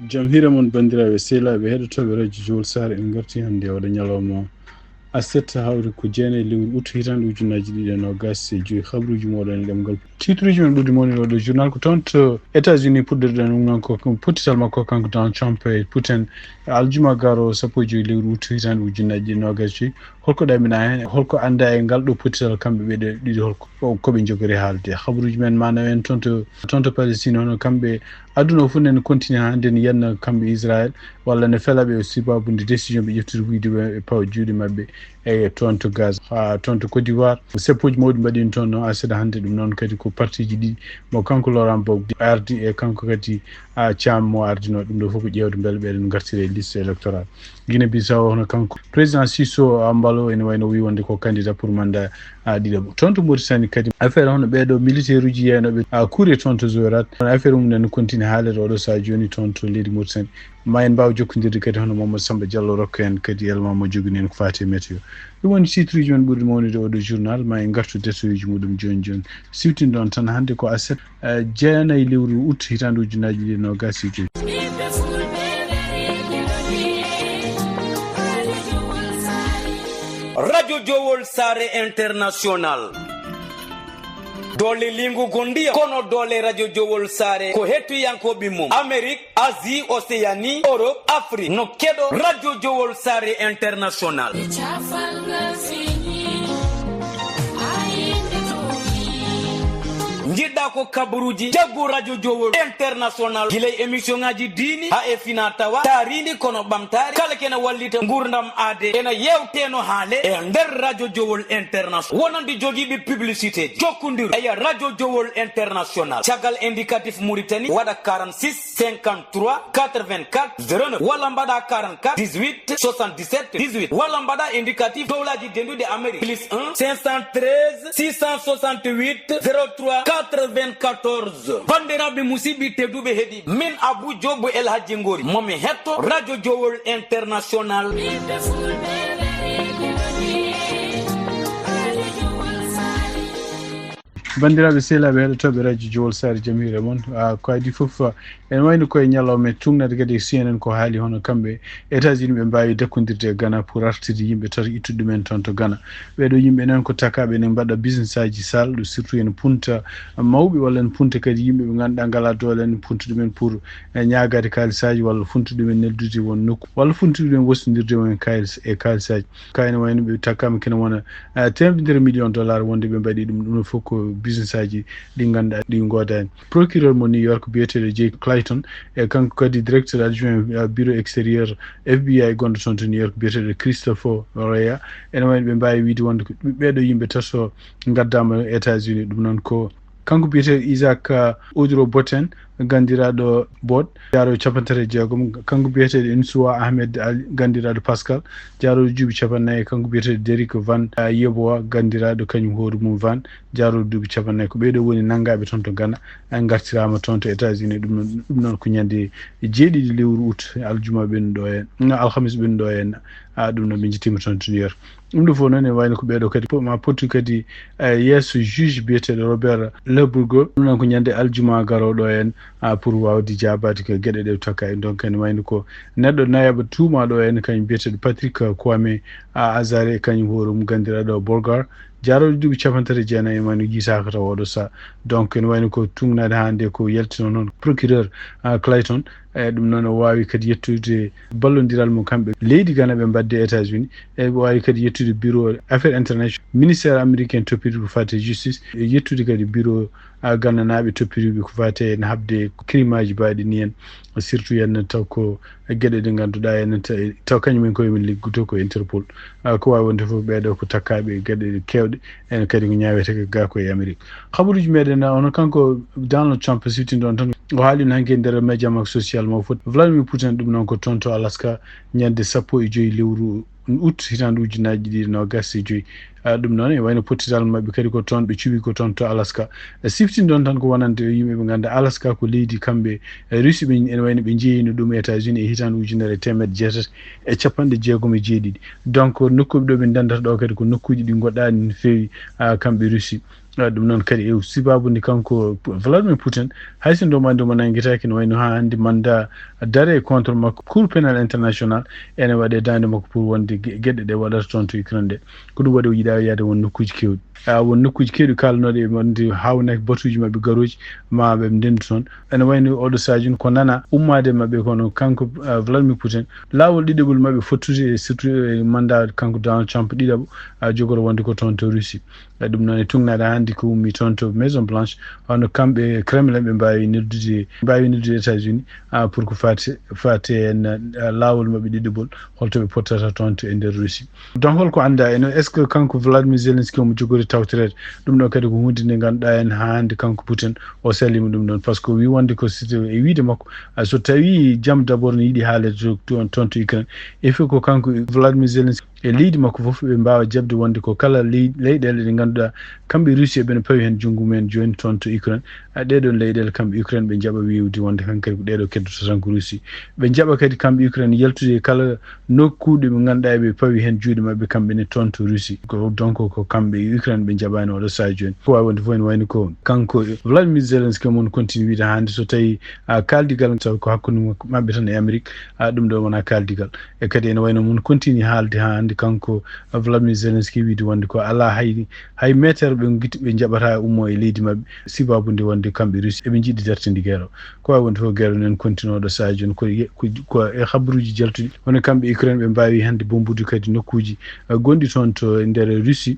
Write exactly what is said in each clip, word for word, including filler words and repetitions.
Jam hiire mon, banndiraaɓe sehilaaɓe heɗotooɓe Radio Jowol Saare. En ngarti hannde e oɗo ñalawma aset, hawri ko jeenayi lewru ut hitaande ujunnaji ɗiɗi e noogas e joyi. Habruuji mooɗon e ɗemngal. Titruuji men ɓurɗi mawnude oɗo journal ko toon to États-Unis puɗɗorɗen ɗum noon ko pottital makko kanko Donald Trump e Putin aljuma garo sappo e joyi lewru ut hitaande ujunnaji ɗiɗi e noogas e joyi. Holko ɗamina heen? Holko annda e ngal ɗo pottital kamɓe ɓe ɗiɗo? Holko ko ɓe njogori haalde? Habruuji men ma naw en toon to, toon to Palestine, hono kamɓe aduna o fof nene continue haa nden yenna kamɓe Israël, walla ne fela ɓe sababu nde décision ɓe ƴeftiri wiyde ɓe e pawa juuɗe maɓɓe e toon to Gaza. Haa toon to Côte d'Ivoire, seppoji mawɗi mbaɗiino toon no aseda hannde. Ɗum noon kadi ko partiji ɗi mo kanko Laurent Gbagbo ardi e kanko kadi a Thiam mo ardino. Ɗum ɗo fof ko ƴeewde mbele ɓeɗen ngartira e liste électorale. Guinée Bissau, hono kanko président Cissokho Embaló ene wayno wi wonde ko candidat pour mandat a ɗiɗaɓo. Toon to Mauritanie kadi affaire hono ɓeɗo militaire uji yeeynoɓe a kuure toon to Zouérate, hono affaire mum en continue haalede oɗo saha joni toon to leydi Mauritanie. Ma en mbaaw jokkondirde kadi hono Mamadou Samba Diallo rokka en kadi élément mo jogini en ko faati e météo. Ɗum woni titre uji men ɓurɗi mawnude oɗo journal. Ma en ngartu détail uji muɗum joni joni. Siwtinɗon tan hannde ko aset, eh, jeenayi lewru ut hitaande ujunnaji ɗiɗi e noogas e joyi. Radio Jowol Saare International. Doole lingu gondiya kono doole Radio Jowol Saare ko hettuyankoɓe mum Amérique, Asie, Océanie, Europe, Afrique no keɗo Radio Jowol Saare International. Njiɗɗa ko kabaruuji jaggu Radio Jowol International, gila e émission ngaji diini ha e fina tawa, taarindi kono ɓamtaare, kala kene wallita ngurdam aade, ena yewteno haale e nder Radio Jowol International. Wonande jogiiɓe publicité ji, jokkondiru e Radio Jowol International. Caggal indicatif Mauritanie, waɗa quarante-six, cinquante-trois, quatre-vingt-quatre, zéro neuf, walla mbaɗa quarante-quatre, dix-huit, soixante-dix-sept, dix-huit, walla mbaɗa indicatif dowlaji denduɗi Amérique, plus un, cinq cent treize, six cent soixante-huit, zéro trois, quatre-vingt-quatorze. Bandiraɓe musidɓe tedduɓe heɗi, min Abou Diop El Hadji Ngori, momi hetto Radio Jowol International. Banndiraaɓe sehilaaɓe heɗotooɓe Radio Jowol Saare, jam hiire mon. Ah, ko adii fof, ah, ene wayno koye ñalawma e tuugnade kadi e C N N ko haali hono kamɓe États-Unis ɓe mbaawi dakkondirde e Ghana pour artirde yimɓe tato ittude ɗumen toon to Ghana. Ɓeeɗo yimɓe noon ko takaaɓe ene mbaɗa business aji sal, ɗo surtout ene punta mawɓe walla ene punta kadi yimɓe ɓe ngannduɗaa ngalaa doole ene punta ɗumen pour, eh, ñaagaade kaalisaaji walla funta ɗumen neldude won nokku walla funta ɗumen wostondirde won e kaalis-, e kaalisaaji. Kayne wayno ɓe takkaama kene wona, eh, teemedere million dollar wonde ɓe mbaɗi ɗum. Ɗum fof ko business aji ɗi ngannduɗaa ɗi ngoodaani. Procureur mo New York biyeteeɗo Jay Clayton e kanko kadi directeur adjoint, eh, bureau extérieur F B I gonɗo toon to New York biyeteeɗo Christopher Wray. Ene wayno ɓe mbaawi wiide wonde ko ɓeeɗo yimɓe tato ngaddaama États-Unis. Ɗum noon ko kanko biyeteeɗo Isaac, uh, Udro Boten, ganndiraaɗo Bot, jaaroowo capanɗe tati e jeegom. Kanko biyeteeɗo Insuwa Ahmed Ali, ganndiraaɗo Pascal, jaaroowo duuɓi capanɗe nayi. Kanko biyeteeɗo Derrick Van, uh, Yeboah, ganndiraaɗo kañum hoore mum Van, jaaroowo duuɓi capanɗe nayi. Ko ɓeeɗo woni nanngaaɓe toon to Ghana, uh, ngartiraama toon to États-Unis. Ɗum noon, ɗum noon ko ñande jeeɗiɗi lewru ut, aljuma ɓennuɗo en, no, alhamis ɓennuɗo en. Ah, ɗum noon ɓe njettiima toon to New York. Ɗum ɗo fof noon ene wayno ko ɓeeɗo kadi po-, ma potti kadi, eh, yeeso juge biyeteeɗo Robert Leburgo. Ɗum noon ko ñande aljuma garooɗo en, ah, pour waawde jaabaade ko geɗe ɗe takka en. Donc ene wayno ko neɗɗo nayaɓo tuumaaɗo en, kañum biyeteeɗo Patrick Kwame, ah, Azare, kañum hoore mum ganndiraaɗo Borgar, jaarooɗo duuɓi capanɗe tati e jeenayi, ene wayno yiitaaka tawa oɗo saha. Donc ene wayno ko tuugnaade haa nde ko yaltino noon procureur, ah, Clayton. E ɗum noon o waawi kadi yettude ballondiral mum kamɓe leydi Ghana ɓe mbaɗde États-Unis. E o waawi kadi yettude bureau affaires internationales, ministère américain toppitoo ko faati e justice, e yettude kadi bureau, ah, gannanaaɓe toppitiiɓe ko faati e haɓde crime aji mbaɗi ni en, surtout yen taw ko geɗe ɗe ngannduɗaa enen ta-, taw kañum en koye men liggoto ko Interpol. Ah, ko waawi wonde fof ɓeeɗo ko takkaaɓe e geɗe keewɗe, ene kadi ko ñaawetee ga ko e Amérique. Habaruuji meɗen, ah, hono kanko Donald Trump siwtinɗon tan, o haali no hanki e nder média makko social mo foti. Vladimir Putin ɗum noon ko toon to Alaska ñande sappo e joyi lewru ut hitaande ujunnaji ɗiɗi e noogas e joyi. Ah, ɗum noon e wayno pottital maɓɓe kadi ko toon ɓe cuɓi ko toon to Alaska. E siftinɗon tan ko wonande yimɓe ɓe ngannda Alaska ko leydi kamɓe, eh, Russie ɓe, ene wayno ɓe jeeyino ɗum États-Unis e hitaande ujunere e teemedde jeetati e capanɗe jeegom e jeeɗiɗi. Donc nokkuuji ɗo ɓe ndandata ɗo kadi ko nokkuuji ɗi ngoɗɗaani no feewi, ah, kamɓe Russie. Ɗum noon kadi e sibaabu ndi kanko Vladimir Putin, hay so ndomo anndi mo nanngitaaki, no wayno haa hannde mandat d'arrêt contre makko Cour pénale internationale ene waɗe daande makko pour wonde geɗe ɗe waɗata toon to Ukraine ɗe. Ko ɗum waɗi o yiɗaa yaade won nokkuuji keewɗi. A won nokkuuji keewɗi kaalnooɗe e wonde haawnaki batuuji maɓɓe garooji ma ɓe ndendu toon. Ene wayno oɗo saaju ko nana ummaade maɓɓe kono kanko Vladimir Putin laawol ɗiɗaɓol maɓɓe fottude e surtout e mandat kanko Donald Trump ɗiɗaɓo a jogoro wonde ko toon to Russie. Ɗum noon e tugnaade hannde ko ummi toon to Maison Blanche, hono kamɓe Kremlin ɓe mbaawi noddude mbaawi noddude États-Unis pour ko faati faati en laawol maɓɓe ɗiɗaɓol holto ɓe pottata toon to e nder Russie. Donc holko annda eno est ce que kanko Vladimir Zelensky omo jogori tawtoreede? Ɗum ɗo kadi ko huunde nde ngannduɗaa en haa hannde kanko Putin o salima ɗum ɗon par ce que wi wonde ko site e wiide makko so tawi jam d'abord no yiɗi haalede toon to Ukraine il faut ko kanko Vladimir Zelensky e leydi makko fof ɓe mbaawa jaɓde wonde ko kala leyɗeele ɗe ngannduɗaa kamɓe Russie eɓene pawi heen junngo mumen jooni toon to Ukraine. Ɗee ɗoon leyɗeele kamɓe Ukraine ɓe njaɓa wiiwde wonde hankadi ko ɗee ɗo keddoto tan ko Russie. Ɓe njaɓa kadi kamɓe Ukraine yaltude e kala nokkuuɗe ɓe ngannduɗaa eɓe pawi heen juuɗe maɓɓe kamɓe ne toon to Russie. Ko donc ko kamɓe Ukraine ɓe njaɓaani oɗo sahaa jooni. Ko waawi wonde fof ene wayno ko kanko Vladimir Zelensky mon continue wiide hannde so tawi kaaldigal taw ko hakkunde maɓɓe tan e Amérique. Ɗum ɗo wona kaaldigal. E kadi ene wayno mon continue haalde haa hannde kanko Vladimir Zelensky wiide wonde ko alaa hay hay meter ɓe giti ɓe njaɓata ummo e leydi maɓɓe sibabude wonde kamɓe Russie eɓe njiɗi dartinde guerre o. Ko waawi wonde fof guerre o nen continue oɗo sahaa jooni ko ko e habruuji jaltuɗi woni kamɓe Ukraine ɓe mbaawi hannde bombude kadi nokkuuji gonɗi toon to e nder Russie.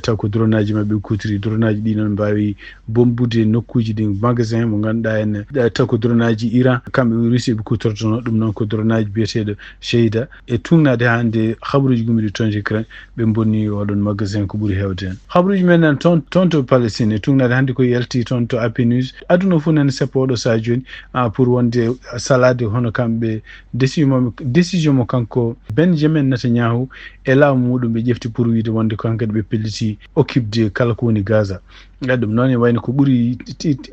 Taw ko dronaji maɓɓe kuutiri dronaji ɗi noon mbaawi bombude nokkuuji ɗi magasin mo ngannduɗaa en taw ko dronaji Iran kamɓe Russie ɓe kuutortono ɗum noon ko dronaji biyeteeɗo Shaheda e tugnaade hannde habruuji gummiɗi toon Ukraine ɓe mbonni oɗon magasin ko ɓuri heewde heen. Habruuji men nan toon toon to Palestine e tugnaade hannde ko yalti toon to Apinus aduna fof nani seppo oɗo sahaa jooni pour wonde salaade hono kamɓe décision mo kanko Benjamin Netanyahu e laamu muɗum ɓe ƴefti pour wiide wonde ko hankadi ɓe pelliti occupde kala ko woni Gaza. Ɗum noon e wayno ko ɓuri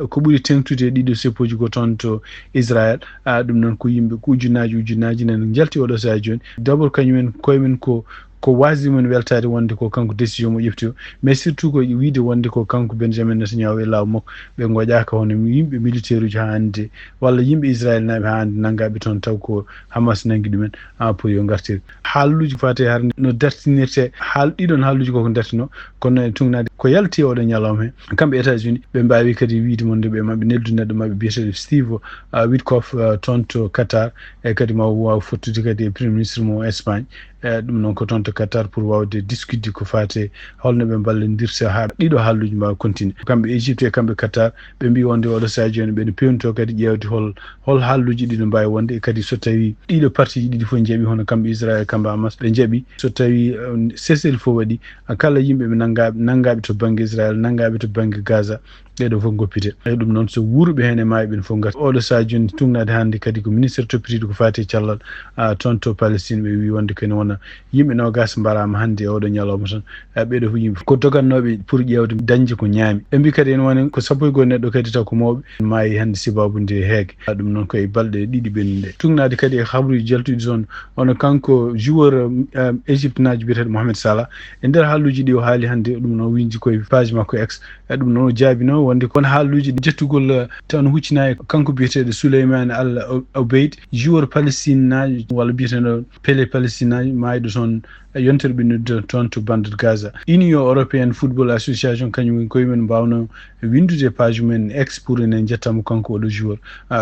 ko ɓuri teŋtude e ɗiɗo seppoji ko toon to Israël. Ɗum noon ko yimɓe ko ujunnaaji ujunnaaji nana njalti oɗo sahaa jooni d'abord kañumen koyemen ko ko waasde mumen weltaade wonde ko kanko décision mo ƴefti o mais surtout ko wiide wonde ko kanko Benjamin Netanyahu e laamu makko ɓe ngoƴaaka hono yimɓe militaire uji haa hannde walla yimɓe Israël naaɓe haa hannde nanngaɓe toon taw ko Hamas nanngi ɗumen pour yo ngartir haalluuji ko faati e hare no dartinirte haal ɗiɗon haalluuji koko dartino kono e tugnaade ko yalti oɗo ñalawma he kamɓe États-Unis ɓe mbaawi kadi wiide wonde ɓe maɓɓe neldu neɗɗo maɓɓe biyeteeɗo Steve Witkoff toon to Qatar e kadi ma waaw fottude kadi e premier ministre mo Espagne. Ɗum noon ko toon to Qatar pour waawde diskutde ko faati e holno ɓe mballondirta haa ɗiɗo haalluuji mbaawa continue kamɓe Égypte e kamɓe Qatar ɓe mbi wonde oɗo sahaa jooni ɓe no pewnito kadi ƴeewde hol hol haalluuji ɗi no mbaawi wonde e kadi so tawi ɗiɗo partie ji ɗiɗi fof njaɓi hono kamɓe Israël kamɓe Hamas ɓe njaɓi so tawi cessez-le-feu waɗi kala yimɓe ɓe nanngaɓe nanngaɓe to bannge Israël nanngaɓe to bannge Gaza ɓeɗo fof goppite e ɗum noon so wuurɓe heen e maayɓe ɓen fof ngarti oɗo sahaa jooni tugnaade hannde kadi ko ministre toppitiiɗo ko faati e callal toon to Palestine ɓe wi wonde kene wona yimɓe noogas mbaraama hannde e oɗo ñalawma tan ɓeɗo fof yimɓe ko dogannooɓe pour ƴeewde dañde ko ñaami ɓe mbi kadi ene woni ko sappo e goho neɗɗo kadi taw ko mawɓe maayi hannde sibabude heege ɗum noon ko e balɗe ɗiɗi ɓennuɗe tugnaade kadi e habruuji jaltuɗi toon hono kanko joueur Égypte naajo biyeteeɗo Mohamed Salah e nder haalluuji ɗi o haali hannde ɗum noon windi koye page makko X e ɗum noon o jaabino wonde kon haalluuji jettugol tan huccina e kanko biyeteeɗo Souleymane Al Obeid joueur Palestine naajo walla biyeteeɗo Pelé Palestine naajo maayɗo toon yontere ɓennude toon to bande Gaza. Union européenne football association kañum woni koye men mbawno windude page men X pour enen jettamo kanko oɗo joueur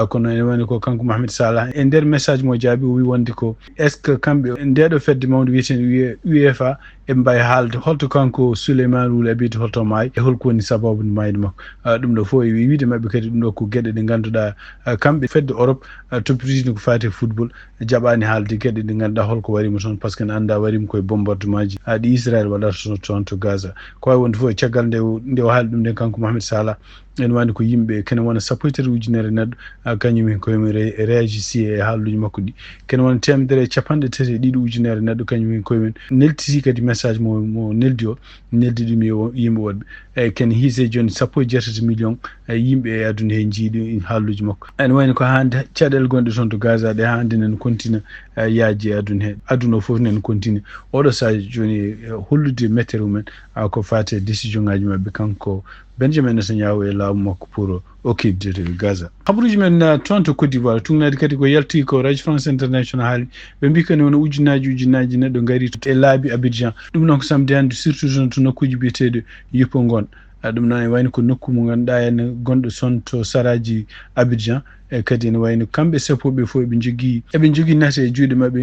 kono ene woni ko kanko Mohamed Salah e nder message mo jaabi o wi wonde ko est ce que kamɓe ndeɗo fedde mawde wiyeteende UEFA eɓe mbawi haalde holto kanko Souleymane Wul Abid holto maayi e holko woni sababu nde maayde makko. Ɗum ɗo fof e wiide maɓɓe kadi ɗum ɗo ko geɗe ɗe ngannduɗaa kamɓe fedde Europe toppitiiɗo ko faati e football jaɓaani haalde geɗe ɗe ngannduɗaa holko warimo toon par ce que ne anndaa warimo koye bombardement ji ɗi Israël waɗata toon to Gaza. Ko wawi wonde fof e caggal nde nde o haali ɗum nden kanko Mohamed Salah Ene wayno ko yimɓe kene wona sappo e tati ujunere neɗɗo, ah, kañum en koye mum re-, réagisi e haaluuji makko ɗi. Kene wona teemedere e capanɗe tati e ɗiɗi ujunere neɗɗo, kañum en koye mum neltiti kadi message mo, mo neldi o, neldi ɗum e o-, yimɓe woɗɓe. Eyyi, kene hiise jooni sappo e jeetati million, eyyi, yimɓe e aduna he njiiɗi haaluuji makko. Ene wayno ko hannde caɗeele gonɗe toon to Gaza ɗe hannde nene kontina, eyyi, yaajde e aduna he. Aduna o fof nene kontina. Oɗo sahaa jooni, eh, hollude mettere mumen, ah, ko faati e décision ngaji maɓɓe kanko Benjamin Netanyahu e laamu makko pour occupde Gaza. Habaruuji men, ah, toon to Côte d'Ivoire, tugnaade kadi ko yalti ko Radio France International haali. Ɓe mbii kadi wona ujunnaaji, ujunnaaji neɗɗo ngari to e laabi Abidjan. Ɗum noon ko samedi hannde, surtout toon to nokkuuji biyeteeɗo Yopougon. Ah, ɗum noon ene wayno ko nokku mo ngannduɗaa ene gonɗo toon to saraaji Abidjan. E kadi ene wayno kamɓe sappo ɓe fof eɓe njogii, eɓe njogii nate e juuɗe maɓɓe,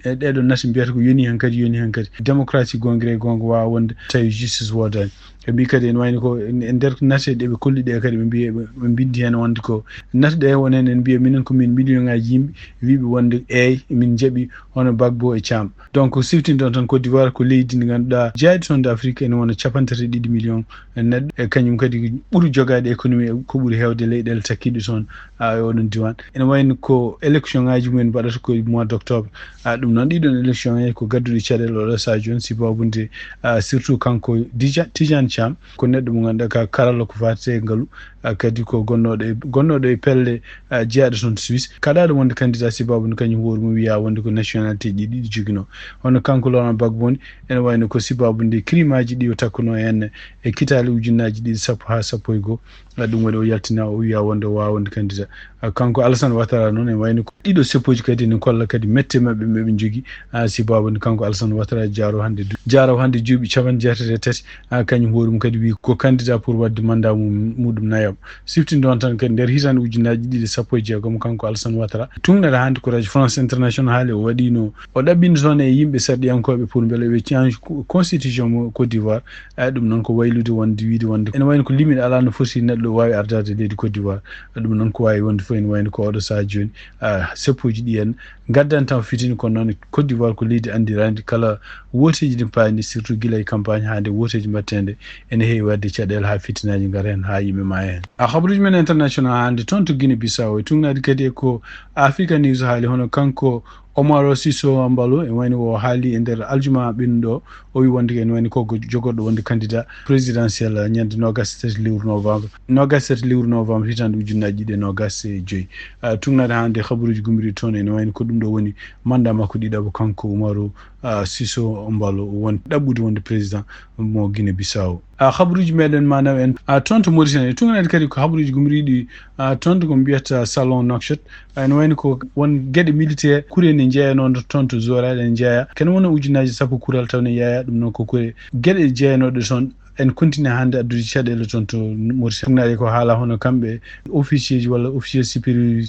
e ɗeɗo nate mbiyata ko yoni heen kadi, yoni heen kadi. Démocratie gongre gonga waawa wonde tawi justice woodaani. Ɓe mbii kadi ene wayno ko e nder nate ɗe ɓe kolli ɗe kadi ɓe mbii, ɓe mbindi heen wonde ko nate ɗe won heen ene mbiya minen ko min million ngaji yimɓe wiiɓe wonde eey min njaɓi hono Gbagbo e Thiam. Donc, siftinɗon tan, Côte d'Ivoire ko leydi ndi ngannduɗaa jeyaaɗo toon to Afrique ene wona capanɗe tati e ɗiɗi million neɗɗo. E kañum kadi ɓuri jogaade économie ko ɓuri heewde leyɗeele takkiiɗe toon, a, e oɗon diiwaan. Ene wayno ko élection ngaji mumen mbaɗata ko e mois d' octobre. A, ɗum noon, ɗiɗon élection he ko gadduɗo caɗeele oɗo sahaa jooni, sibabude, a, surtout kanko Dija-, Tidiane Thiam, ko neɗɗo mo ngannduɗaa ka karalla ko faati e ngalu, a, kadi ko gonnooɗo e, gonnooɗo e pelle, a, jeyaaɗe toon to Suisse, kaɗaaɗo wonde candidat, sibabude kañum hoore mum wiyaa wonde ko nationalité ji ɗiɗi joginoo. Hono kanko Laurent Gbagbo ni, ene wayno ko sibabude crime aji ɗi o takkunoo heen e kitaale ujunnaaji ɗiɗi sappo haa sappo e goo. A, ɗum waɗi o yaltina, o wiyaa wonde o waawaa wonde candidat. A, kanko Alassane Ouattara noon, ene wayno ko ɗiɗo seppooji kadi ene kolla kadi mette maɓɓe ɓe ɓe njogii. A, sibabude kanko Alassane Ouattara jaaro hannde du-, jaaro hannde duuɓi capanɗe jeetati e tati. A, kañum hoore mum kadi wii ko candidat pour waɗde mandat mum, muɗum nayaɓo. Siftinɗon tan kadi nder hitaande ujunnaaji ɗiɗi sappo e jeegom, kanko Alassane Ouattara, tugnata hannde ko Radio France International haali, o waɗiino, o ɗaɓɓiino toon e yimɓe sarɗiyankooɓe pour mbele ɓe change co-, constitution mo Côte d'Ivoire. A, ɗum noon ko waylude wonde, wiide wonde ene wayno ko limite alaa no foti neɗɗo waawi ardaade leydi Côte d'Ivoire. A, ɗum noon ko waawi wonde fof ene wayno ko oɗo sahaa jooni, a, seppooji ɗi en ngaddan taw fitini, kono noon Côte d'Ivoire ko leydi anndiraandi kala wooteeji ɗi paayni, surtout gila e campagne haa nde wooteeji mbaɗtee nde, ene heewi waɗde caɗeele haa fitinaaji ngara heen, haa yimɓe maaya heen. A, habaruuji men international hannde toon to Guinée Bissau, e tugnaade kadi e ko Africa News haali, hono kanko Omaro Sissoco Embaló, e wayno o haali e nder aljuma ɓennuɗo, o wi wonde ene wayno ko jogorɗo wonde candidat présidentiel ñande noogaas e tati lewru novembre, noogaas e tati lewru novembre hitaande ujunnaaji ɗiɗi e noogaas e joy. A, tugnaade hannde habaruuji gummiriiɗi toon, ene wayno ko ɗum ɗo woni mandat makko ɗiɗaɓo, kanko Umaru, a, Sissoco Embaló, won ɗaɓɓude wonde président mo Guinée Bissau. A, habaruuji meɗen maanaam en, a, toon to Mauritanie, tugnaade kadi ko habaruuji gummiriiɗi, a, toon to ko mbiyata Salon Nouakchott. A, ene wayno ko won geɗe militaire, kuréel ne njeeyanoo toon to Zora, ɗe njeeya. Kene wona ujunnaaji sappo kural taw ne yeeya, ɗum noon ko kuréel geɗe jeeyanooɗe toon. En continue hannde addude caɗeele toon to Mauritanie. Tugnaade ko haala hono kamɓe officier ji walla officier supérieur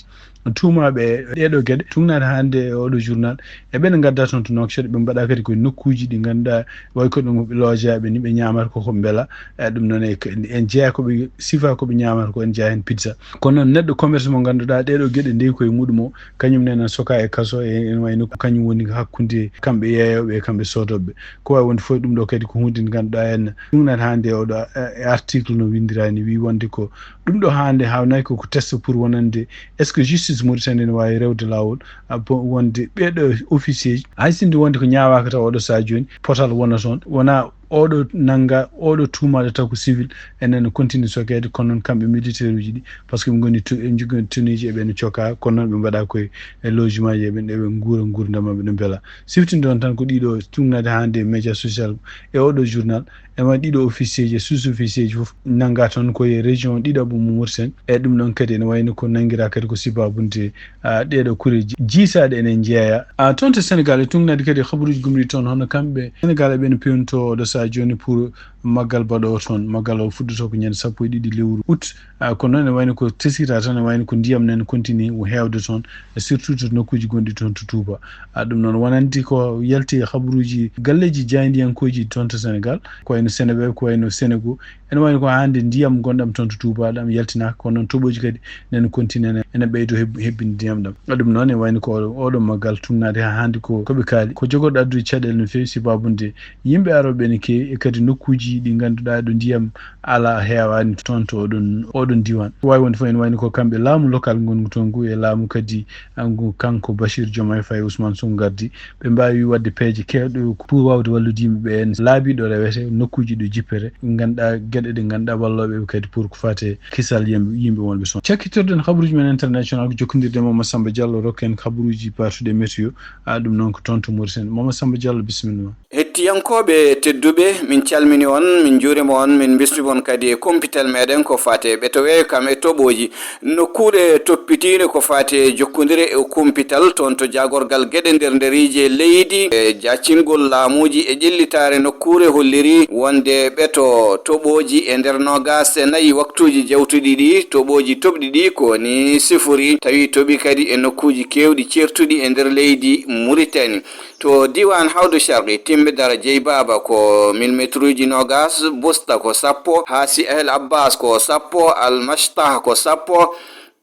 tuumaaɓe e ɗeeɗo geɗe. Tugnaade hannde e oɗo journal, e ɓe ngadda toon to Nouakchott, ɓe mbaɗa kadi koye nokkuuji ɗi ngannduɗaa way ko ɗum ɓe loojaaɓe ni, ɓe ñaamata ko ko mbela. E ɗum noon e, en jeeya ko ɓe sifa ko ɓe ñaamata ko, en jeeya heen pizza. Kono noon neɗɗo commerce mo ngannduɗaa ɗeeɗo geɗe ndewi koye muɗum o, kañum nene soka e kaso, e ene wayno ko kañum woni hakkunde kamɓe yeeyooɓe e kamɓe soodooɓe. Ko waawi wonde fof ɗum ɗo kadi ko huunde nde ngannduɗaa en tugnata hannde e oɗo, e, e article no winndiraani, wi wonde ko ɗum ɗo hannde haawnay ko, ko test pour wonande est-ce que justice Mauritanie ne waawi rewde laawol, a, bo wonde ɓeeɗo officier ji, hay sinno wonde ko ñaawaaka taw oɗo sahaa jooni, potal wona toon, wona oɗo nannga, oɗo tuumaaɗo taw ko civil, enen no continue sokeede, kono noon kamɓe militaire uji ɗi, par ce que ɓe ngoni to-, ɓe njogii tenue ji, eɓe no coka, kono noon ɓe mbaɗa koye e logement ji, eɓe, eɓe nguura nguurndam maɓɓe no mbela. Siftinɗon tan ko ɗiɗo tugnaade hannde e média social e oɗo journal, e won ɗiɗo officier ji e sous-officier ji fof nannga toon koye région ɗiɗaɓo mo Mauritanie. E ɗum ɗon kadi ene wayno ko nanngira kadi ko sibabunde, a, ɗeeɗo kureeji jiisaaɗe ene njeeya. A, toon to Sénégal e tugnaade kadi habaruuji gumɗi toon, hono kamɓe Sénégal eɓe no pewnto oɗo sahaa jooni pour maggal baɗoowo toon. Maggal o fuɗɗoto ko ñande sappo e ɗiɗi lewru août. A, kono noon ene wayno ko tesirta tan, ene wayno ko ndiyam nene continue heewde toon, surtout to nokkuuji gonɗi toon to Touba. A, ɗum noon wonande ko yalti e habaruuji galleeji jaayndiyankooji toon to Sénégal, ko wayno Seneweb, ko wayno Senego. Ene wayno ko hannde ndiyam gonɗam toon to Touba ɗam yaltinaaka, kono noon toɓooji kadi nene continue ene, ene ɓeydo heb-, hebbinde ndiyam ɗam. A, ɗum noon ene wayno ko oɗo, oɗo maggal tugnaade haa hannde ko, ko ɓe kaali. Ko jogorɗo addude caɗeele no feewi, sibabunde yimɓe arooɓe ene keewi, e kadi nokkuuji ɗi ngannduɗaa ɗo ndiyam alaa, heewaani toon to oɗon, oɗon diiwaan. Waawi wonde fof ene wayno ko kamɓe laamu local ngongu toon ngu e laamu kadi ngu kanko Bachir Diomaye Faye, Ousmane Sonko ngardi, ɓe mbaawi waɗde peeje keewɗe pour waawde wallude yimɓe ɓe en laabi ɗo rewete, nokkuuji ɗo jippere, ngannduɗaa geɗe ɗe ngannduɗaa wallooɓe ɓe kadi pour ko faati e kisal yimɓe, yimɓe wonɓe toon. Cakkitorɗen habaruuji men international ko jokkondirde e Mama Samba Diallo, rokka en habaruuji baatuɗi e météo. A, ɗum noon ko toon to Mauritanie. Mama Samba Diallo, bisimilla ma. Hettiyankooɓe tedduɓe, min calmini on, min njuurima on, min mbismima on kadi e kumpital meɗen ko faati e ɓeto weeyo kam e toɓooji. Nokkuure toppitiinde ko faati e jokkondire e kumpital toon to jaagorgal geɗe nder nderiije leydi e jaccingol laamuuji e ƴellitaare nokkuure holliri wonde ɓeto toɓooji e nder noogaas e nayi waktuuji jawtuɗi ɗi, toɓooji toɓɗi ɗi ko ni sifori, tawi toɓi kadi e nokkuuji keewɗi ceertuɗi e nder leydi Mauritanie. To diiwaan Hawdu Sharqi, Timbe Dara Jeyi Baaba ko milimetruuji noogaas, Busta ko sappo, Haasi El Abbas ko sappo, Al Mashtah ko sappo,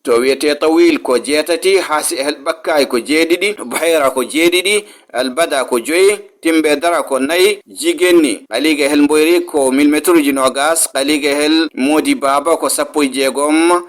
to wiyetee Tawil ko jeetati, Haasi El Bakkaay ko jeeɗiɗi, Bahira ko jeeɗiɗi, Al Bada ko joyi, Timbe Dara ko nayi, Jigenni, Kaliga El Mboyri ko milimetruuji noogaas, Kaliga El Moodi Baaba ko sappo e jeegom,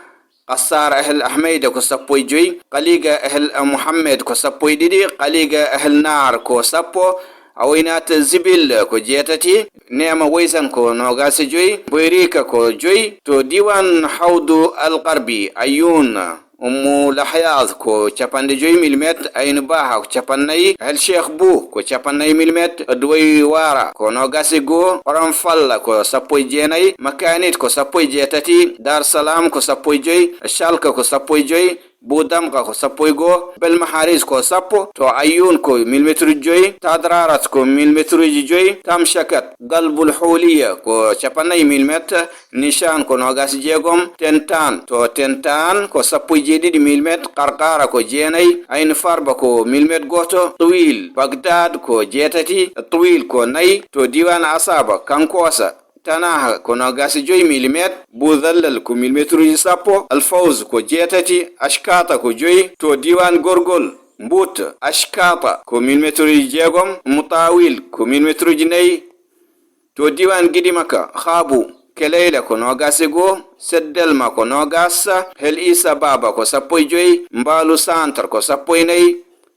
Qassar Ahl Ahmeyda ko sappo e joyi, Qaliga Ahl Muhammed ko sappo e ɗiɗi, Qaliga Ahl Naar ko sappo, Awoynat Zibil ko jeetati, Neema Woysan ko noogaas e joyi, Boyrika ko joyi, to diiwaan Hawdu Al Garbi, Ayyun, Ummu Lahyaz ko capanɗe joyi milimetre, Aynu Baha ko capannayyi, El Cheikh Bou ko capannayyi milimetre, Duway Wara ko noogaas e goo, Oran Falla ko sappo e jeenayi, Makanit ko sappo e jeetati, Dar Salam ko sappo e joyi, Shalka ko sappo e joyi, Bou Damka ko sappo e goo, Bel Maharis ko sappo, to Ayyun ko milimetruuji joyi, Tadrarat ko milimetruuji joyi, Tamshakat, Galbul Houliya ko capannayyi milimetre, Nishan ko noogaas e jeegom, Tentan, to Tentan ko sappo e jeeɗiɗi milimetre, Qarqara ko jeenayi, Ain Farba ko milimetre gooto, Tawil, Bagdad ko jeetati, Tawil ko nayi, to diiwaan Asaba, Kankosa, Tanaha ko noogaas e joyi milimetre, Bou Dhallal ko milimetruuji sappo, Al Fawz ko jeetati, Ashkata ko joyi, to diiwaan Gorgol, Mbut, Ashkata ko milimetruuji jeegom, Mutawil ko milimetruuji nayi, to diiwaan Gidimaka, Habu, Keleyla ko noogaas e goo, Seddelma ko noogaas, Hel Isa Baba ko sappo e joyi, Mbaalu Centre ko sappo e nayi,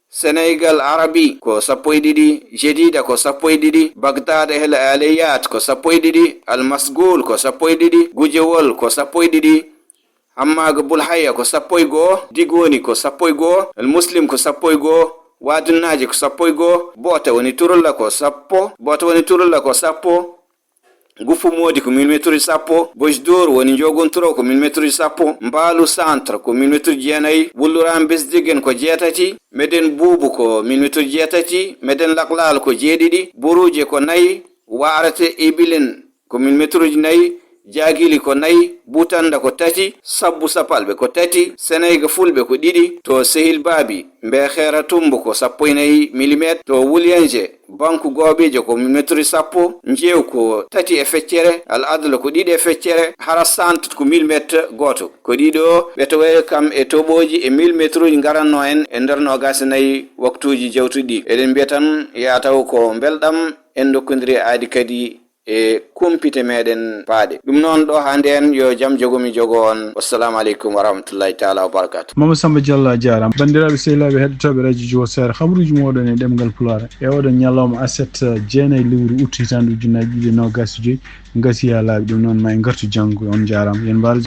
Senegal Arabi ko sappo e ɗiɗi, Jedida ko sappo e ɗiɗi, Bagdad El Aliyat ko sappo e ɗiɗi, Al Masgul ko sappo e ɗiɗi, Gujewol ko sappo e ɗiɗi, Hammaga Bulhaya ko sappo e goo, Digoni ko sappo e goo, Al Muslim ko sappo e goo, Wadunnaaji ko sappo e goo, Boota woni Turulla ko sappo, Boota woni Turulla ko sappo, Gufu Moodi ko milimetruuji sappo, Bojdoor woni Njogun Turo ko milimetruuji sappo, Mbaalu Centre ko milimetruuji jeenayi, Wulluran Besdigen ko jeetati, Meden Buubu ko milimetruuji jeetati, Meden Laklal ko jeeɗiɗi, Buruuje ko nayi, Waarate Ibilin ko milimetruuji nayi, Jaagili ko nayi, Butanda ko tati, Sabbu Sapalɓe ko tati, Senayga Fulɓe ko ɗiɗi, to Sehil Baabi, Mbeexeera Tumbu ko sappo e nayi milimetre, to Wulyenje, Banku Gooɓiijo ko milimetruuji sappo, Njeew ko tati e feccere, Al Adla ko ɗiɗi e feccere, Hara Centre ko milimetre gooto. Ko ɗiɗo ɓe tawee kam e toɓooji e milimetruuji ngaranno en e nder noogaas e nayi waktuuji jawtuɗi ɗi. Eɗen mbiya tan, yaa taw ko mbelɗam en ndokkondiri aadi kadi e kumpite meɗen paaɗe. Ɗum noon, ɗo haa ndeen, yo jam jogo mi jogo on. Wassalamu aleykum wa rahmatullahi taala wa barakatuh. Mama Samba Diallo, a jaaraama. Banndiraaɓe sehilaaɓe heɗotooɓe Radio Jiwo Seera, habaruuji mooɗon e ɗemngal Pulaar e oɗon ñalawma aset, eh, jeenayi lewru ut hitaande ujunnaji ɗiɗi e noogaas e joyi, ngasi haa laaɓi. Ɗum noon, ma en ngartu janngo. On njaaraama. Yen mbaar